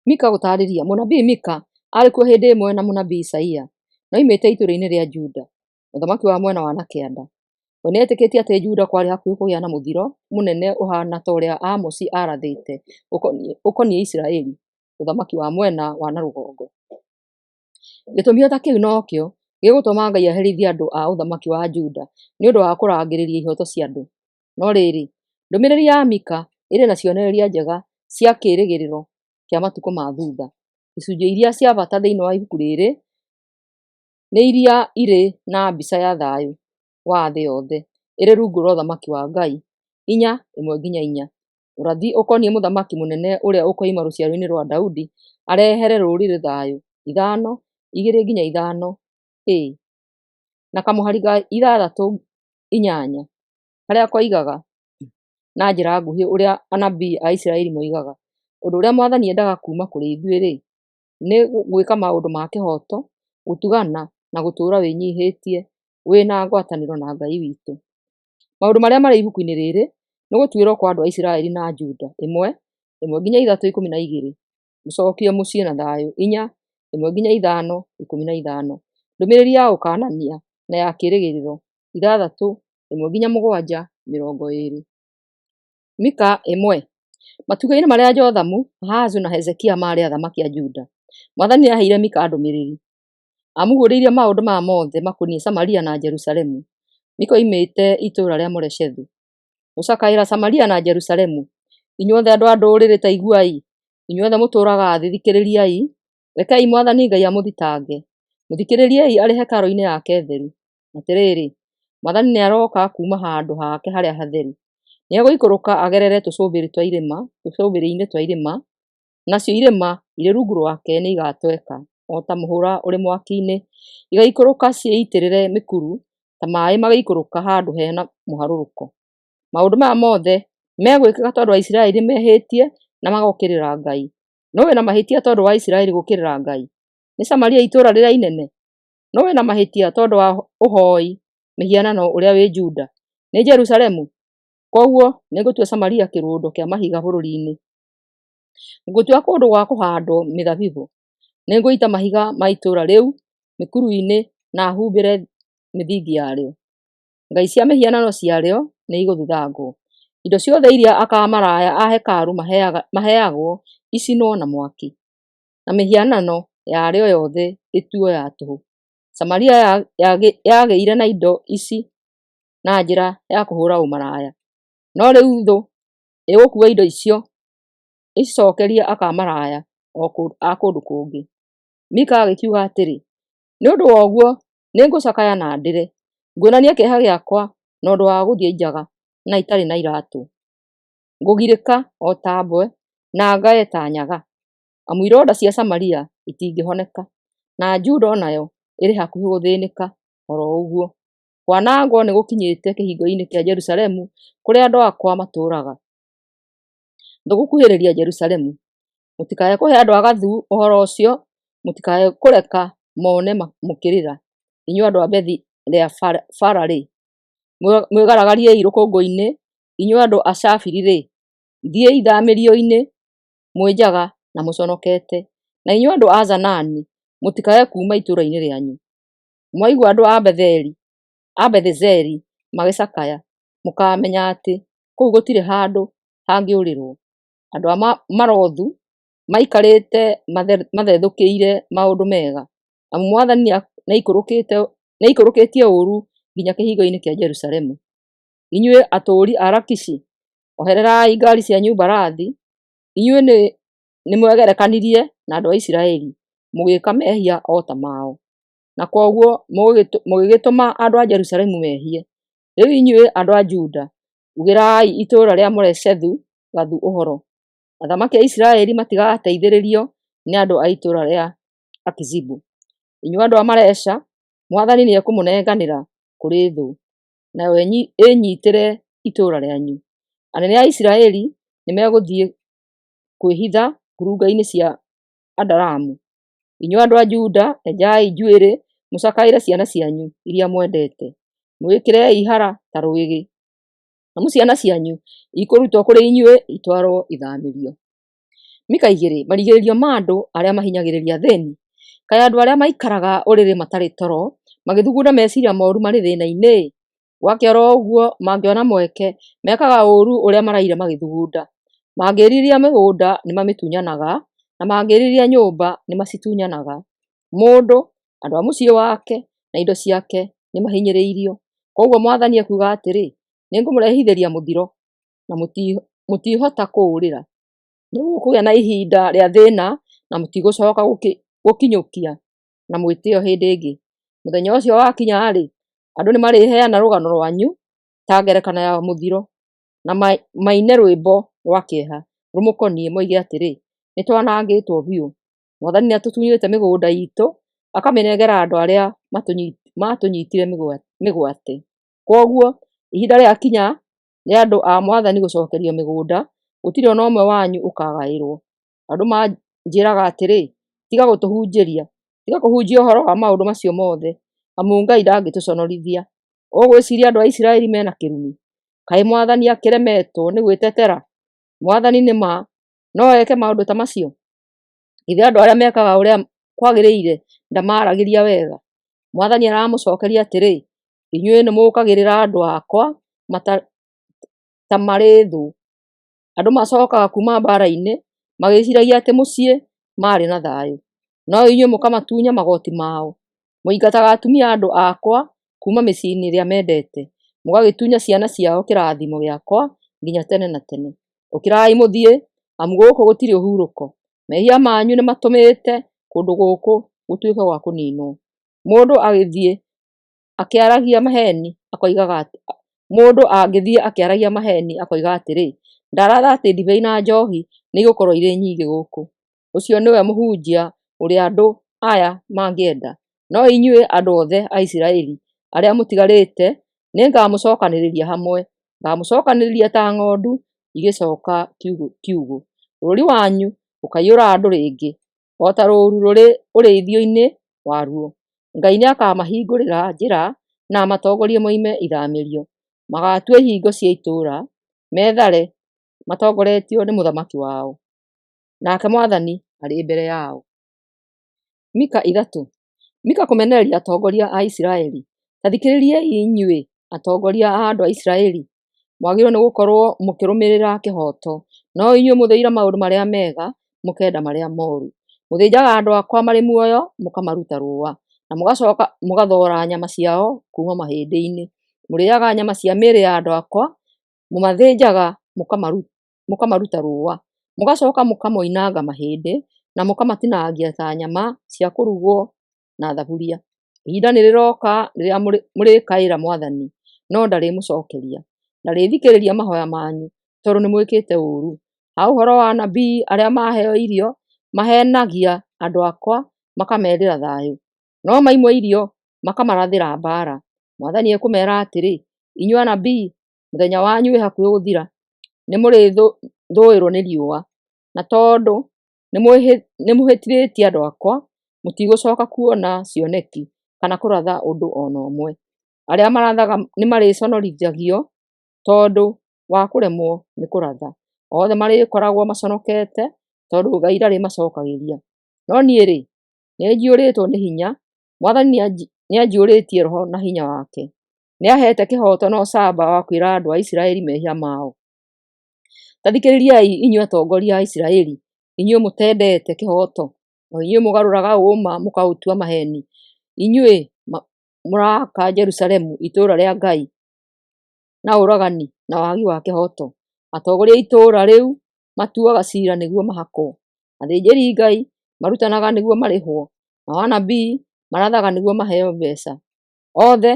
Mika gũtaarĩria Mũnabii Mika aarĩ kuo hĩndĩ ĩmwe na mũnabii Isaia, na oimĩte itũũra-inĩ rĩa Juda, ũthamaki wa mwena wa na kĩanda. We nĩetĩkĩtie atĩ Juda kwarĩ hakuhĩ kũgĩa na mũthiro mũnene ũhaana ta ũrĩa Amosi aarathĩte ũkoniĩ Isiraeli, ũthamaki wa mwena wa na rũgongo. Gĩtũmi o ta kĩu nokĩo gĩgũtũma Ngai aherithie andũ a ũthamaki wa Juda nĩ ũndũ wa kũrangĩrĩria ihooto cia andũ. No rĩrĩ, ndũmĩrĩri ya Mika ĩrĩ na cionereria njega cia kĩĩrĩgĩrĩro kĩa matukũ ma thutha. Icunjĩ iria cia bata thĩinĩ wa ibuku rĩrĩ nĩ iria irĩ na mbica ya thayũ wa thĩ yothe ĩrĩ rungu rwa ũthamaki wa Ngai 4:1-4. Ũrathi ũkoniĩ mũthamaki mũnene ũrĩa ũkoima rũciaro-inĩ rwa Daudi arehere rũrĩrĩ thayũ 5:2-5 a na kamũhari ga 6-8 karĩa koigaga na njĩra nguhĩ ũrĩa anabii a Isiraeli moigaga, Ũndũ ũrĩa Mwathani endaga kuuma kũrĩ ithuĩ-rĩ, nĩ gwĩka maũndũ ma kĩhooto, gũtugana, na gũtũũra wĩnyiihĩtie wĩ na ngwatanĩro na Ngai witũ. Maũndũ marĩa marĩ ibuku-inĩ rĩrĩ nĩ gũtuĩrwo kwa andũ a Isiraeli na Juda 1:1-3:12, gũcokio mũciĩ na thayũ 4:1-5:15, ndũmĩrĩri ya gũkaanania na ya kĩĩrĩgĩrĩro 6:1-7:20. Mika 1. Matukũ-inĩ marĩa Jothamu, Ahazu na Hezekia maarĩ athamaki a Juda, Mwathani nĩaheire Mika ndũmĩrĩri. Aamũguũrĩirie maũndũ maya mothe makoniĩ Samaria na Jerusalemu. Mika oimĩte itũũra rĩa Moreshethu. Gũcakaĩra Samaria na Jerusalemu. Inyuothe andũ a ndũrĩrĩ ta iguai, inyuothe mũtũũraga thĩ thikĩrĩriai. Rekei Mwathani Ngai amũthitange, mũthikĩrĩriei arĩ hekarũ-inĩ yake theru. Atĩrĩrĩ, Mwathani nĩarooka kuuma handũ hake harĩa hatheru. Nĩegũikũrũka agerere tũcũmbĩrĩ-inĩ twa irĩma, nacio irĩma irĩ rungu rwake nĩigatweka o ta mũhũra ũrĩ mwaki-inĩ, igaikũrũka ciĩitĩrĩre mĩkuru ta maaĩ magĩikũrũka handũ he na mũharũrũko. Maũndũ maya mothe megwĩkĩka tondũ Aisiraeli nĩmehĩtie na magokĩrĩra Ngai. Nũũ wĩna mahĩtia tondũ wa Isiraeli gũũkĩrĩra Ngai? Nĩ Samaria itũũra rĩrĩa inene? Nũũ wĩna mahĩtia tondũ wa ũhoi mĩhianano ũrĩa wĩ Juda? Nĩ Jerusalemu? Kwoguo nĩngũtua Samaria kĩrũndo kĩa mahiga bũrũri-inĩ. Ngũtua kũndũ gwa kũhaandwo mĩthabibũ. Nĩngũita mahiga ma itũũra rĩu mĩkuru-inĩ na humbĩre mĩthingi yarĩo. Ngai cia mĩhianano ciarĩo nĩigũthuthangwo. Indo ciothe iria akamaraya a hekarũ maheagwo icinwo na mwaki, na mĩhianano yarĩo yothe ĩtuo ya tũhũ. Samaria yagĩire na indo ici na njĩra ya kũhũũra ũmaraya, no rĩu thũ ĩgũkuua indo icio ĩcicokerie akamaraya a kũndũ kũngĩ. Mika agĩkiuga atĩrĩ, Nĩ ũndũ wa ũguo nĩngũcakaya na ndĩre, nguonania kĩeha gĩakwa na ũndũ wa gũthiĩ njaga na itarĩ na iraatũ. Ngũgirĩka o ta mbwe na ngae ta nyaga, amu ironda cia Samaria itingĩhoneka, na Juda o nayo ĩrĩ hakuhĩ gũthĩnĩka o ro ũguo. Kwanangwo nĩgũkinyĩte kĩhingo-inĩ kĩa Jerusalemu kũrĩa andũ akwa matũũraga. Thũ gũkuhĩrĩria Jerusalemu. Mũtikae kũhe andũ a Gathu ũhoro ũcio, mũtikae kũreka mone mũkĩrĩra. Inyuĩ andũ a Bethi-Leafara-rĩ, mwĩgaragariei rũkũngũ-inĩ, inyuĩ andũ a Shafiri-rĩ, thiĩi ithaamĩrio-inĩ mwĩ njaga na mũconokete, na inyuĩ andũ a Zanani, mũtikae kuuma itũũra-inĩ rĩanyu. Mwaigua andũ a Bethezeli magĩcakaya, mũkaamenya atĩ kũu gũtirĩ handũ hangĩũrĩrwo. Andũ a Marothu maikarĩte mathethũkĩire maũndũ mega, amu Mwathani nĩaikũrũkĩtie ũũru nginya kĩhingo-inĩ kĩa Jerusalemu. Inyuĩ atũũri a Lakishi, ohererai ngaari cianyu mbarathi. Inyuĩ nĩmwegerekanirie na andũ a Isiraeli, mũgĩĩka mehia o ta mao, na kwoguo mũgĩgĩtũma andũ a Jerusalemu mehie. Rĩu inyuĩ andũ a Juda, ugĩrai itũũra rĩa Moreshethu-Gathu ũhoro. Athamaki a Isiraeli matigateithĩrĩrio nĩ andũ a itũũra rĩa Akizibu. Inyuĩ andũ a Maresha, Mwathani nĩekũmũnenganĩra kũrĩ thũ, nayo ĩnyiitĩre itũũra rĩanyu. Anene a Isiraeli nĩmegũthiĩ kwĩhitha ngurunga-inĩ cia Adulamu. Inyuĩ andũ a Juda, enjai njuĩrĩ mũcakaĩre ciana cianyu iria mwendete. Mwĩĩkĩrei ihara ta rwĩgĩ, amu ciana cianyu ikũrutwo kũrĩ inyuĩ itwarwo ithaamĩrio. Mika 2 Marigĩrĩrio ma andũ arĩa mahinyagĩrĩria athĩĩni. Kaĩ andũ arĩa maikaraga ũrĩrĩ matarĩ toro, magĩthugunda meciiria mooru marĩ thĩĩna-inĩ-ĩ! Gwakĩa o ro ũguo, mangĩona mweke, mekaga ũũru ũrĩa maraire magĩthugunda. Mangĩĩrirĩria mĩgũnda, nĩmamĩtunyanaga, na mangĩĩrirĩria nyũmba, nĩmacitunyanaga. Mũndũ, andũ a mũciĩ wake, na indo ciake nĩmahinyĩrĩirio. Kwoguo mwathani ekuuga atĩrĩ, Nĩngũmũrehithĩria mũthiro, na mũtihota kũũrĩra. Nĩmũkũgĩa na ihinda rĩa thĩĩna, na mũtigũcooka gũkinyũkia na mwĩtĩĩo hĩndĩ ĩngĩ. Mũthenya ũcio wakinya-rĩ, andũ nĩmarĩheana rũgano rwanyu ta ngerekano ya mũthiro, na maine rwĩmbo rwa kĩeha rũmũkoniĩ, moige atĩrĩ, 'Nĩtwanangĩtwo biũ! Mwathani nĩatũtunyĩte mĩgũnda iitũ, akamĩnengera andũ arĩa maatũnyiitire mĩgwate.' Kwoguo ihinda rĩakinya rĩa andũ a mwathani gũcookerio mĩgũnda, gũtirĩ o na ũmwe wanyu ũkaagaĩrwo. Andũ manjĩĩraga atĩrĩ, “Tiga gũtũhunjĩria; tiga kũhunjia ũhoro wa maũndũ macio mothe, amu Ngai ndangĩtũconorithia.” Ũgwĩciiria andũ a Isiraeli me na kĩrumi? Kaĩ Mwathani akĩremetwo nĩ gwĩtetera? Mwathani nĩ ma no eke maũndũ ta macio? Githĩ andũ arĩa mekaga ũrĩa kwagĩrĩire ndamaaragĩria wega? Mwathani aramũcookeria atĩrĩ, “Inyuĩ nĩmũũkagĩrĩra andũ akwa ta marĩ thũ. Andũ macookaga kuuma mbaara-inĩ magĩĩciiragia atĩ mũciĩ marĩ na thayũ, no inyuĩ mũkamatunya magooti mao. Mũingataga atumia a andũ akwa kuuma mĩciĩ-inĩ ĩrĩa mendete, mũgagĩtunya ciana ciao kĩrathimo gĩakwa nginya tene na tene. Ũkĩrai mũthiĩ, amu gũkũ gũtirĩ ũhurũko. Mehia manyu nĩmatũmĩte kũndũ gũkũ gũtuĩke gwa kũniinwo. Mũndũ agĩthiĩ akĩaragia maheeni akoiga atĩrĩ, ‘Ndaratha atĩ ndibei na njoohi nĩigũkorwo irĩ nyingĩ gũkũ.’ Ũcio nĩwe mũhunjia ũrĩa andũ aya mangĩenda! No inyuĩ andũ othe a Isiraeli arĩa mũtigarĩte, nĩngamũcookanĩrĩria hamwe; ngaamũcookanĩrĩria ta ng'ondu igĩcooka kiugũ. Bũrũri wanyu ũkaiyũra andũ rĩngĩ, o ta rũũru rũrĩ ũrĩithio-inĩ waruo. Ngai nĩakamahingũrĩra njĩra na amatongorie moime ithaamĩrio. Magaatua ihingo cia itũũra, methare matongoretio nĩ mũthamaki wao, nake Mwathani arĩ mbere yao. Mika 3. Mika kũmenereria atongoria a Isiraeli. Ta thikĩrĩriai inyuĩ atongoria a andũ a Isiraeli! Mwagĩrĩirwo nĩgũkorwo mũkĩrũmĩrĩra kĩhooto, no inyuĩ mũthũire maũndũ marĩa mega, mũkenda marĩa mooru. Mũthĩnjaga andũ akwa marĩ muoyo mũkamaruta rũũa, na mũgacooka mũgathoora nyama ciao kuuma mahĩndĩ-inĩ. Mũrĩĩaga nyama cia mĩĩrĩ ya andũ akwa, mũmathĩnjaga mũkamaruta rũũa, mũgacooka mũkamoinanga mahĩndĩ, na mũkamatinangia ta nyama cia kũrugwo na thaburia. Ihinda nĩrĩroka rĩrĩa mũrĩkaĩra Mwathani, no ndarĩmũcookeria. Ndarĩthikĩrĩria mahooya manyu, tondũ nĩmwĩkĩte ũũru. Ha ũhoro wa anabii arĩa maheo irio, maheenagia andũ akwa makameerĩra thayũ, no maimwo irio makamarathĩra mbaara. Mwathani ekũmeera atĩrĩ, “Inyuĩ anabii, mũthenya wanyu wĩ hakuhĩ gũthira, nĩmũrĩthũĩrwo nĩ riũa. Na tondũ nĩmũhĩtithĩtie andũ akwa, mũtigũcooka kuona cioneki kana kũratha ũndũ o na ũmwe. Arĩa marathaga nĩmarĩconorithagio tondũ wa kũremwo nĩ kũratha. Othe marĩkoragwo maconokete tondũ Ngai ndarĩmacookagĩria. No niĩ-rĩ, nĩnjiyũrĩtwo nĩ hinya; Mwathani nĩanjiyũrĩtie roho na hinya wake. Nĩaheete kĩhooto na ũcamba wa kwĩra andũ a Isiraeli mehia mao. Ta thikĩrĩriai inyuĩ atongoria a Isiraeli, inyuĩ mũtendete kĩhooto, o inyuĩ mũgarũraga ũũma mũkaũtua maheeni, inyuĩ mũraaka Jerusalemu itũũra rĩa Ngai na ũragani na wagi wa kĩhooto. Atongoria a itũũra rĩu matuaga ciira nĩguo mahakwo, athĩnjĩri-Ngai marutanaga nĩguo marĩhwo, nao anabii marathaga nĩguo maheo mbeeca. Othe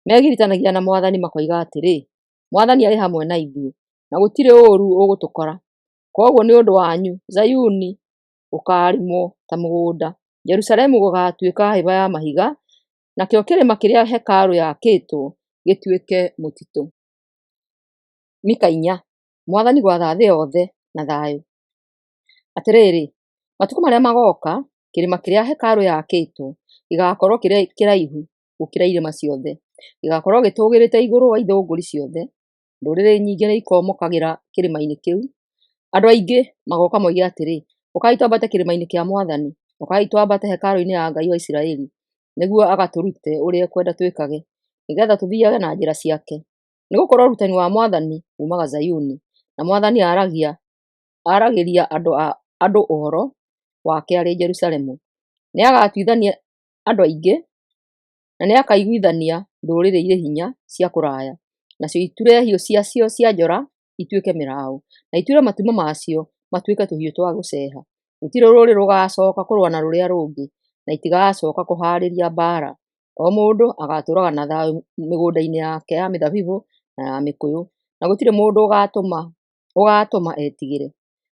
megiritanagia na Mwathani makoiga atĩrĩ, “Mwathani arĩ hamwe na ithuĩ, na gũtirĩ ũũru ũgũtũkora.” Kwoguo nĩ ũndũ wanyu Zayuni gũkaarĩmwo ta mũgũnda, Jerusalemu gũgaatuĩka hĩba ya mahiga, nakĩo kĩrĩma kĩrĩa hekarũ yaakĩtwo gĩtuĩke mũtitũ. Mika 4. Mwathani gwatha thĩ yothe na thayũ. Atĩrĩrĩ, matukũ marĩa magooka, kĩrĩma kĩrĩa hekarũ yaakĩtwo gĩgaakorwo kĩrĩ kĩraihu gũkĩra irĩma ciothe, gĩgaakorwo gĩtũũgĩrĩte igũrũ wa ithũngũri ciothe. Ndũrĩrĩ nyingĩ nĩikomokagĩra kĩrĩma-inĩ kĩu. Andũ aingĩ magooka moige atĩrĩ, 'Ũkai twambate kĩrĩma-inĩ kĩa Mwathani, ũkai twambate hekarũ-inĩ ya Ngai wa Isiraeli, nĩguo agatũrute ũrĩa ekwenda twĩkage, nĩgeetha tũthiiage na njĩra ciake.' Nĩgũkorwo ũrutani wa Mwathani uumaga Zayuni, na Mwathani aaragĩria andũ ũhoro wake arĩ Jerusalemu. Nĩagatuithania andũ aingĩ, na nĩakaiguithania ndũrĩrĩ irĩ hinya cia kũraya, nacio iture hiũ ciacio cia njora ituĩke mĩraũ, na iture matumo macio matuĩke tũhiũ twa gũceeha. Gũtirĩ rũrĩrĩ rũgaacooka kũrũa na rũrĩa rũngĩ, na itigacooka kũhaarĩria mbaara. O mũndũ agaatũũraga na thayũ mĩgũnda-inĩ yake ya mĩthabibũ na ya mĩkũyũ, na gũtirĩ mũndũ ũgaatũma etigĩre.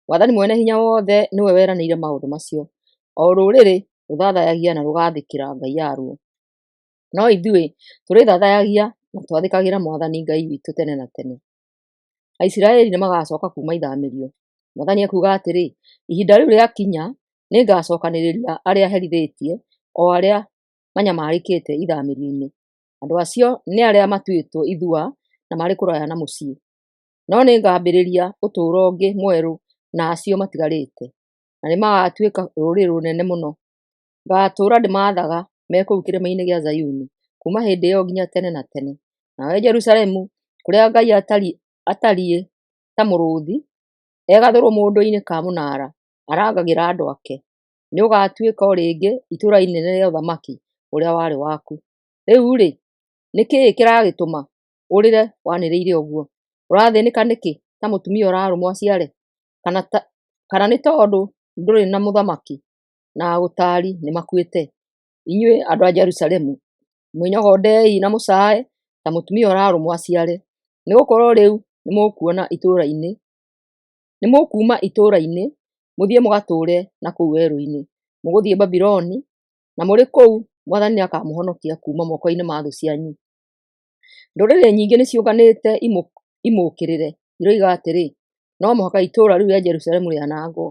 Mwathani Mwene-Hinya-Wothe nĩwe weranĩire maũndũ macio. O rũrĩrĩ rũthathaiyagia na rũgaathĩkĩra ngai yaruo. No ithuĩ tũrĩthathaiyagia na twathĩkagĩre Mwathani Ngai witũ tene na tene. Aisiraeli nĩmagacooka kuuma ithaamĩrio. Mwathani ekuuga atĩrĩ, ihinda rĩu rĩakinya nĩngacookanĩrĩria arĩa herithĩtie, o arĩa manyamarĩkĩte ithaamĩrio-inĩ. Andũ acio nĩ arĩa matuĩtwo ithua na marĩ kũraya na mũciĩ. No nĩngambĩrĩria ũtũũro ũngĩ mwerũ na acio matigarĩte, na nĩmagatuĩka rũrĩrĩ rũnene mũno. Ngaatũũra ndĩmaathaga me kũu kĩrĩma-inĩ gĩa Zayuni, kuuma hĩndĩ ĩyo nginya tene na tene. Nawe Jerusalemu, kũrĩa Ngai atariĩ ta mũrũũthi, e gathũrũmũndũ-inĩ ka mũnara arangagĩra andũ ake, nĩũgatuĩka o rĩngĩ itũũra inene rĩa ũthamaki ũrĩa warĩ waku. Rĩu-rĩ, nĩ kĩĩ kĩragĩtũma ũrĩre wanĩrĩire ũguo? Ũrathĩnĩka nĩkĩ ta mũtumia ũrarũmwo aciare? Kana nĩ tondũ ndũrĩ na mũthamaki, na agũtaari nĩmakuĩte? Inyuĩ andũ a Jerusalemu, mwĩnyogondei na mũcaaye ta mũtumia ũrarũmwo aciare, nĩgũkorwo rĩu nĩmũkuuma itũũra-inĩ mũthiĩ mũgatũũre na kũu werũ-inĩ. Mũgũthiĩ Babuloni, na mũrĩ kũu Mwathani nĩakamũhonokia kuuma moko-inĩ ma thũ cianyu. Ndũrĩrĩ nyingĩ nĩciũnganĩte imũũkĩrĩre, iroiga atĩrĩ, “No mũhaka itũũra rĩu rĩa Jerusalemu rĩanangwo.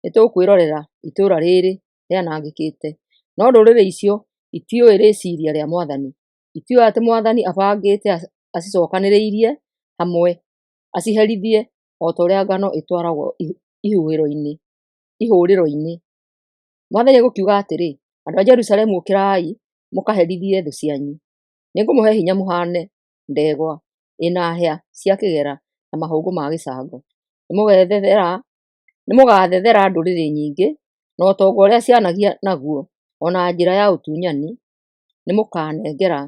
Nĩtũkwĩrorera itũũra rĩĩrĩ rĩanangĩkĩte.” No ndũrĩrĩ icio itiũĩ rĩciiria rĩa Mwathani, itiũĩ atĩ Mwathani abangĩte acicookanĩrĩrie hamwe, aciherithie o ta ũrĩa ngano ĩtwaragwo ihũrĩro-inĩ. Mwathani egũkiuga atĩrĩ, andũ a Jerusalemu ũkĩrai mũkaherithie thũ cianyu. Nĩngũmũhe hinya mũhaane ndegwa ĩna hĩa cia kĩgera na mahũngũ ma gĩcango. Nĩmũgathethera ndũrĩrĩ nyingĩ, na ũtonga ũrĩa cianagĩa naguo, o na njĩra ya ũtunyani nĩmũkanengera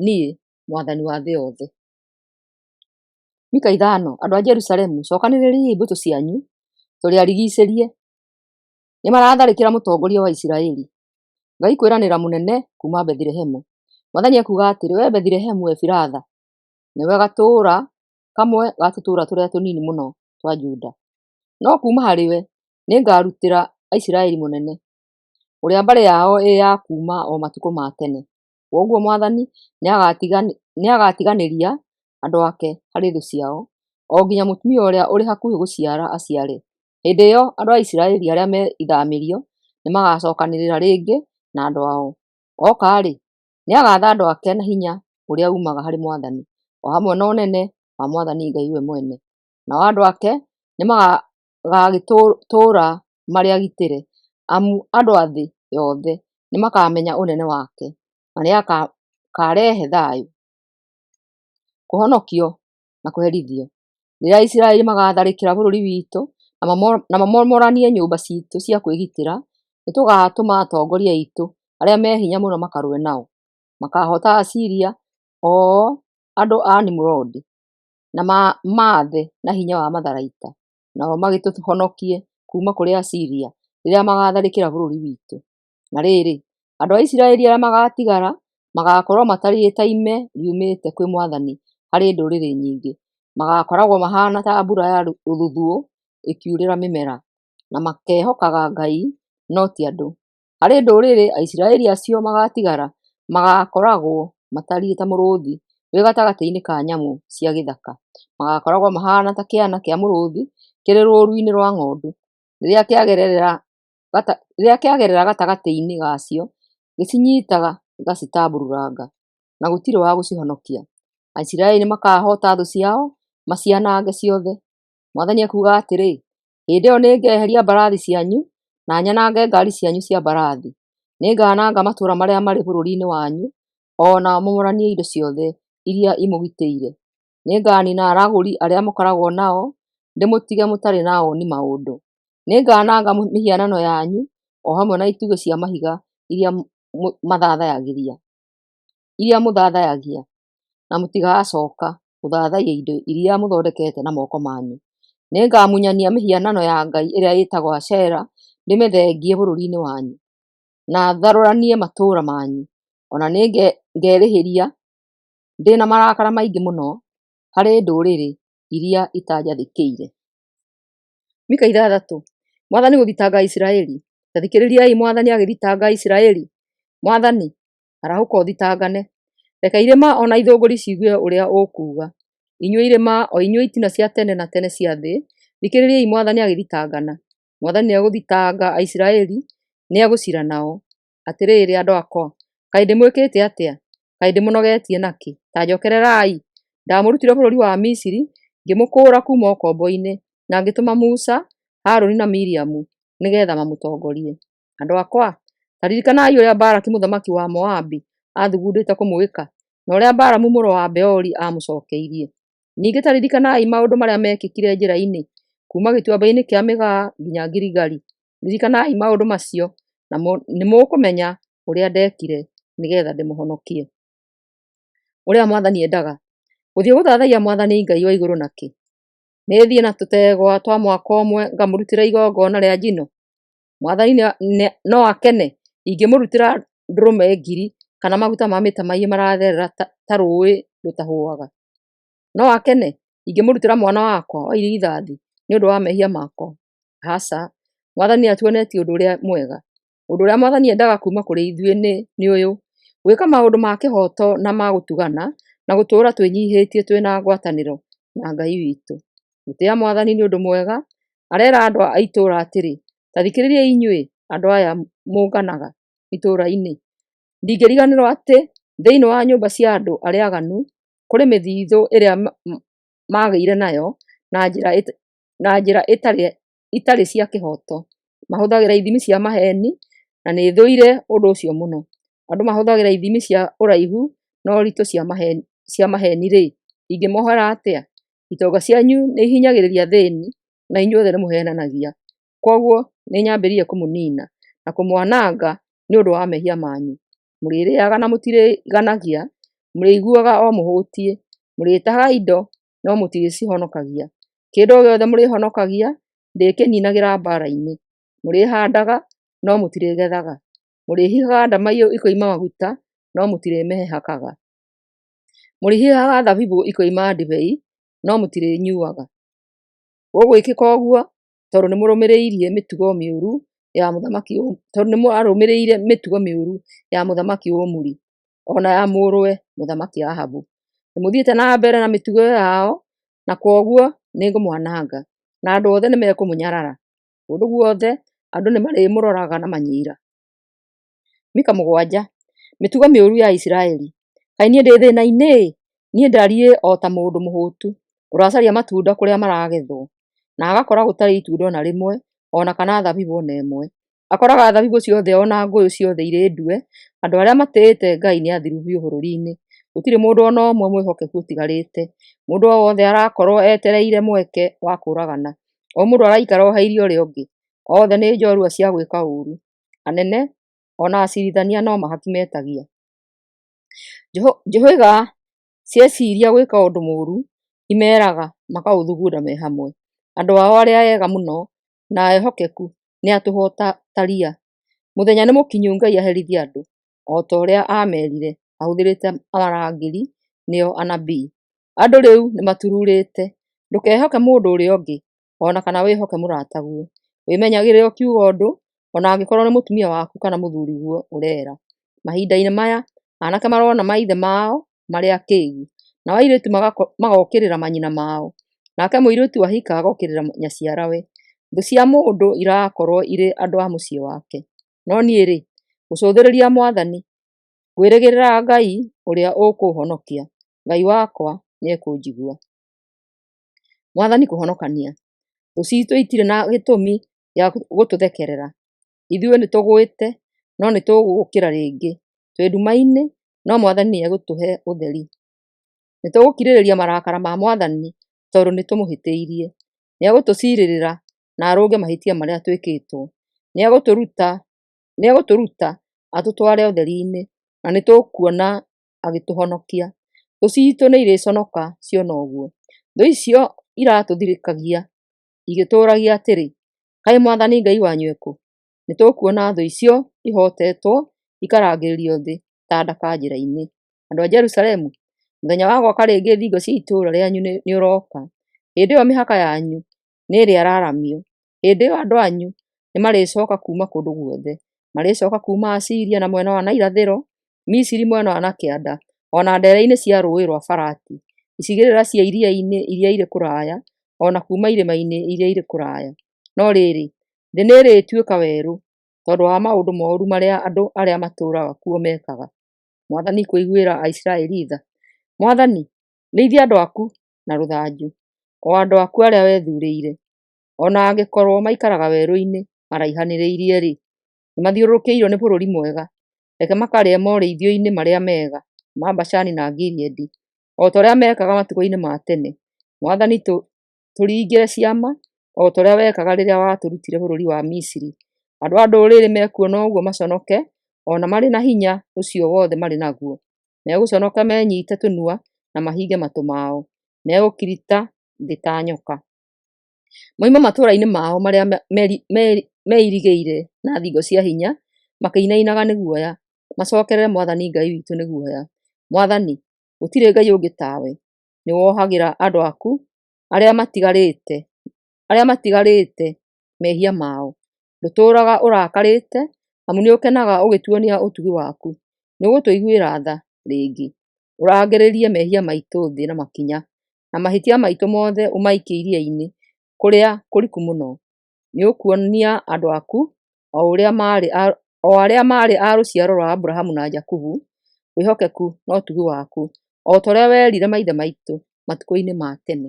niĩ Mwathani wa thĩ yothe. Mika 5. Andũ a Jerusalemu, cookanĩrĩriai mbũtũ cianyu, tũrĩarigiicĩrie. Nĩmaratharĩkĩra mũtongoria wa Isiraeli. Ngai kwĩranĩra mũnene kuuma Bethilehemu. Mwathani ekuuga atĩrĩ, wee Bethilehemu Efiratha, nĩwe gatũũra kamwe ga tũtũũra tũrĩa tũnini mũno twa Juda, no kuuma harĩwe nĩngarutĩra Aisiraeli mũnene, ũrĩa mbarĩ yao ĩ ya kuuma o matukũ ma tene. Kwoguo Mwathani nĩagatiganĩria andũ ake harĩ thũ ciao, o nginya mũtumia ũrĩa ũrĩ hakuhĩ gũciara aciare. Hĩndĩ ĩyo andũ a Isiraeli arĩa me ithaamĩrio nĩmagacookanĩrĩra rĩngĩ na andũ ao. Oka-rĩ, nĩagaatha andũ ake na hinya ũrĩa uumaga harĩ Mwathani, o hamwe na ũnene wa Mwathani Ngai we mwene. Nao andũ ake nĩmagagĩtũũra marĩ agitĩre, amu andũ a thĩ yothe nĩmakamenya ũnene wake, na nĩakarehe thayũ, kũhonokio na kũherithio. Rĩrĩa Aisiraeli magaatharĩkĩra bũrũri witũ na mamomoranie nyũmba ciitũ cia kwĩgitĩra, nĩtũgaatũma atongoria aitũ arĩa me hinya mũno makarũe nao. Makaahoota Asiria, o andũ a Nimurodi, na mamaathe na hinya wa matharaita, nao magĩtũhonokie kuuma kũrĩ Asiria rĩrĩa magaatharĩkĩra bũrũri witũ. Na rĩrĩ, andũ a Isiraeli arĩa magaatigara magaakorwo matariĩ ta ime riumĩte kwĩ Mwathani harĩ ndũrĩrĩ nyingĩ. Magaakoragwo mahaana ta mbura ya rũthuthuũ ĩkiurĩra mĩmera, na makehokaga Ngai no ti andũ. Harĩ ndũrĩrĩ, Aisiraeli acio magaatigara magaakoragwo matariĩ ta mũrũũthi wĩ gatagatĩ-inĩ ka nyamũ cia gĩthaka. Magaakoragwo mahaana ta kĩana kĩa mũrũũthi kĩrĩ rũũru-inĩ rwa ng'ondu, rĩrĩa kĩagerera gatagatĩ-inĩ gacio, gĩcinyiitaga gĩgacitambuuranga, na gũtirĩ wa gũcihonokia. Aisiraeli nĩmakaahoota thũ ciao macianange ciothe. Mwathani ekuuga atĩrĩ, Hĩndĩ ĩyo nĩngeeheria mbarathi cianyu, na nyanange ngaari cianyu cia mbarathi. Nĩngaananga matũũra marĩa marĩ bũrũriinĩ wanyu, o na momoranie indo ciothe iria imũgitĩire. Nĩngaaniina aragũri arĩa mũkoragwo nao, ndĩmũtige mũtarĩ na ooni maũndũ. Nĩngaananga mĩhianano yanyu o hamwe na itugĩ cia mahiga iria mũthaathayagia, na mũtigaacooka gũthaathaiya indo iria mũthondekeete na mooko maanyu. Nĩngamunyania mĩhianano ya ngai ĩrĩa ĩtagwo Ashera ndĩmĩthengie bũrũriinĩ wanyu, na tharũranie matũũra manyu. O na nĩngerĩhĩria ndĩ na marakara maingĩ mũno harĩ ndũrĩrĩ iria itanjathĩkĩire. Mika 6. Mwathani gũthitanga Isiraeli. Ta thikĩrĩriai mwathani agĩthitanga Isiraeli! Mwathani, arahũka ũthitangane! Reke irĩma o na ithũngũri ciigue ũrĩa ũkuuga. Inyuĩ irĩma, o inyuĩ itina cia tene na tene cia thĩ, thikĩrĩriai mwathani agĩthitangana. Mwathani nĩegũthitanga Aisiraeli, nĩegũciira nao. Atĩrĩĩrĩ, andũ aakwa, kaĩ ndĩmwĩkĩĩte atĩa? Kaĩ ndĩmũnogeetie nakĩ? Tanjookererai! Ndamũrutire bũrũri wa Misiri, ngĩmũkũũra kuuma ũkomboinĩ, na ngĩtũma Musa, Harũni na Miriamu nĩ geetha mamũtongorie. Andũ aakwa, taririkanaai ũrĩa Balaki mũthamaki wa Moabi aathugundĩĩte kũmwĩka, na ũrĩa Balamu mũrũ wa Beori aamũcookeirie. Ningĩ taririkanaai maũndũ marĩa meekĩkire njĩrainĩ, kuuma gĩtuambainĩ kĩa Mĩgaa nginya Giligali. Ririkanaai maũndũ macio, na nĩmũkũmenya ũrĩa ndeekire nĩ geetha ndĩmũhonokie. Ũrĩa mwathani endaga. Ngũthiĩ gũthaathaiya mwathani Ngai wa igũrũ nakĩ? Nĩthiĩ na tũteegwa twa mwaka ũmwe ngamũrutĩre igongoona rĩa njino? Mwathani no akene ingĩmũrutĩra ndũrũme ngiri kana maguta ma mĩtamaiyũ maratherera ta rũũĩ rũtahũaga? No akene ingĩmũrutĩra mwana wakwa wa irigithathi nĩ ũndũ wa mehia makwa? Aca! Mwathani nĩatuonetie ũndũ ũrĩa mwega. Ũndũ ũrĩa mwathani endaga kuuma kũrĩ ithuĩ nĩ ũyũ: gwĩka maũndũ ma kĩhooto na ma gũtugana, na gũtũũra twĩnyiihĩtie twĩ na ngwatanĩro na Ngai witũ. Gũtĩĩa mwathani nĩ ũndũ mwega. Areera andũ a itũũra atĩrĩ, ta thikĩrĩriai inyuĩ andũ aya mũnganaga itũũra-inĩ. Ndingĩriganĩrwo atĩ thĩinĩ wa nyũmba cia andũ arĩa aaganu kũrĩ mĩthithũ ĩrĩa maagĩire nayo na njĩra itarĩ cia kĩhooto. Mahũthagĩra ithimi cia maheeni, na nĩthũire ũndũ ũcio mũno. Andũ mahũthagĩra ithimi cia ũraihu na ũritũ cia maheeni-rĩ, ingĩmohera atĩa? Itonga cianyu nĩihinyagĩrĩria athĩĩni, na inyuothe nĩmũheenanagia. Kwoguo nĩnyambĩrĩirie kũmũniina na kũmwananga nĩ ũndũ wa mehia manyu. Mũrĩrĩĩaga na mũtirĩiganagia, mũrĩiguaga o mũhũtiĩ. Mũrĩtahaga indo no mũtirĩcihonokagia. Kĩndũ o gĩothe mũrĩhonokagia ndĩkĩniinagĩra mbaara-inĩ. Mũrĩhaandaga no mũtirĩgethaga. Mũrĩhihaga ndamaiyũ ikoima maguta no mũtirĩmĩhakaga. Mũrĩhihaga thabibũ ikoima ndibei no mũtirĩnyuuaga. Gũgwĩkĩka ũguo tondũ nĩmũrũmĩrĩire mĩtugo mĩũru ya mũthamaki tondũ nĩmwarũmĩrĩire mĩtugo mĩũru ya mũthamaki Omuri, o na ya mũrũwe mũthamaki Ahabu. Nĩmũthiĩte na mbere na mĩtugo ĩyo yao, na kwoguo nĩngũmwananga, na andũ othe nĩmekũmũnyarara. Kũndũ guothe andũ nĩmarĩmũroraga na manyiira. Mika 7. Mĩtugo mĩũru ya Isiraeli. Kaĩ niĩ ndĩ thĩĩna-inĩ-ĩ! Niĩ ndariĩ o ta mũndũ mũhũtu, ũracaria matunda kũrĩa maragethwo, na agakora gũtarĩ itunda o na rĩmwe, o na kana thabibũ o na ĩmwe. Akoraga thabibũ ciothe o na ngũyũ ciothe irĩ ndue. Andũ arĩa matĩĩte Ngai nĩ athiru biũ bũrũri-inĩ, gũtirĩ mũndũ o na ũmwe mwĩhokeku ũtigarĩte. Mũndũ o wothe arakorwo etereire mweke wa kũũragana, o mũndũ araikara oheirie ũrĩa ũngĩ. Othe nĩ njorua cia gwĩka ũũru, anene o na aciirithania no mahaki metagia. Njũhĩga cieciria gwĩka ũndũ mũũru, imeeraga makaũthugunda me hamwe. Andũ ao arĩa ega mũno na ehokeku nĩ a tũhũ ta ria. Mũthenya nĩ mũkinyu Ngai aherithie andũ, o ta ũrĩa aamerire ahũthĩrĩte arangĩri, nĩo anabii. Andũ rĩu nĩmaturuurĩte. Ndũkehoke mũndũ ũrĩa ũngĩ, o na kana wĩhoke mũrataguo. Wĩmenyagĩrĩre ũkiuga ũndũ, o na angĩkorwo nĩ mũtumia waku kana mũthuriguo ũreera. Mahinda-inĩ maya, anake marona maithe mao marĩ akĩgu, nao airĩtu magokĩrĩra manyina mao, nake mũirĩtu ahika agokĩrĩra nyaciarawe. Thũ cia mũndũ irakorwo irĩ andũ a mũciĩ wake. No niĩ-rĩ, ngũcũthĩrĩria Mwathani, ngwĩrĩgĩrĩra Ngai ũrĩa ũkũũhonokia. Ngai wakwa nĩekũnjigua. Mwathani kũhonokania. Thũ ciitũ itirĩ na gĩtũmi gĩa gũtũthekerera. Ithuĩ nĩtũgwĩte, no nĩtũgũũkĩra rĩngĩ. Twĩ ndumainĩ, no Mwathani nĩegũtũhe ũtheri. Nĩtũgũkirĩrĩria maraakara ma Mwathani tondũ nĩtũmũhĩtĩirie. Nĩegũtũciirĩrĩra na arũnge mahĩtia marĩa twĩkĩĩtwo. Nĩegũtũruta atũtware ũtheriinĩ, na nĩtũkuona agĩtũhonokia. Thũ ciitũ nĩirĩconoka ciona ũguo. Thũ icio iratũthirĩkagia igĩtũũragia atĩrĩ, 'Kaĩ mwathani Ngai wanyu e kũ?' Nĩtũkuona thũ icio ihootetwo, ikarangĩrĩrio thĩ ta ndaka njĩra-inĩ. Andũ a Jerusalemu, mũthenya wa gwaka rĩngĩ thingo cia itũũra rĩanyu nĩũrooka. Hĩndĩ ĩyo mĩhaka yanyu nĩĩrĩararamio. Hĩndĩ ĩyo andũ anyu nĩmarĩcooka kuuma kũndũ guothe. Marĩcooka kuuma Asiria na mwena wa na irathĩro, Misiri mwena wa na kĩanda, o na ndeere-inĩ cia rũũĩ rwa Farati, icigĩrĩra cia iria-inĩ iria irĩ kũraya, o na kuuma irĩma-inĩ iria irĩ kũraya. No rĩrĩ, thĩ nĩĩrĩtuĩka werũ, tondũ wa maũndũ mooru marĩa andũ arĩa matũũraga kuo mekaga. Mwathani kũiguĩra Aisiraeli tha. Mwathani, rĩithia andũ aaku na rũthanju, o andũ aaku arĩa wethuurĩire. O na angĩkorwo maikaraga werũinĩ maraihanĩrĩirie-rĩ, nĩmathiũrũrũkĩirio nĩ bũrũri mwega. Reke makarĩe morĩithio-inĩ marĩa mega ma Bashani na Gileadi, o ta ũrĩa meekaga matukũ-inĩ ma tene. Mwathani, tũringĩre ciama, o ta ũrĩa wekaga rĩrĩa watũrutire bũrũri wa Misiri. Andũ a ndũrĩrĩ mekuona ũguo maconoke, o na marĩ na hinya ũcio wothe marĩ naguo. Megũconoka menyiite tũnua na mahinge matũ mao. Megũkirita thĩ ta nyoka. Moime matũũra-inĩ mao marĩa meirigĩire na thingo cia hinya makĩinainaga nĩ guoya, macookerere Mwathani Ngai witũ nĩ guoya. Mwathani, gũtirĩ Ngai ũngĩ tawe, nĩwohagĩra andũ aku arĩa matigarĩte arĩa matigarĩte mehia mao. Ndũtũũraga ũrakarĩte, amu nĩũkenaga ũgĩtuonia ũtugi waku. Nĩũgũtũiguĩra tha rĩngĩ, ũrangĩrĩrie mehia maitũ thĩ na makinya, na mahĩtia maitũ mothe ũmaikie iria-inĩ kũrĩa kũriku mũno. Nĩũkuonia andũ aku, o arĩa maarĩ a rũciaro rwa Aburahamu na Jakubu, wĩhokeku na ũtugi waku, o ta ũrĩa werire maithe maitũ matukũ-inĩ ma tene.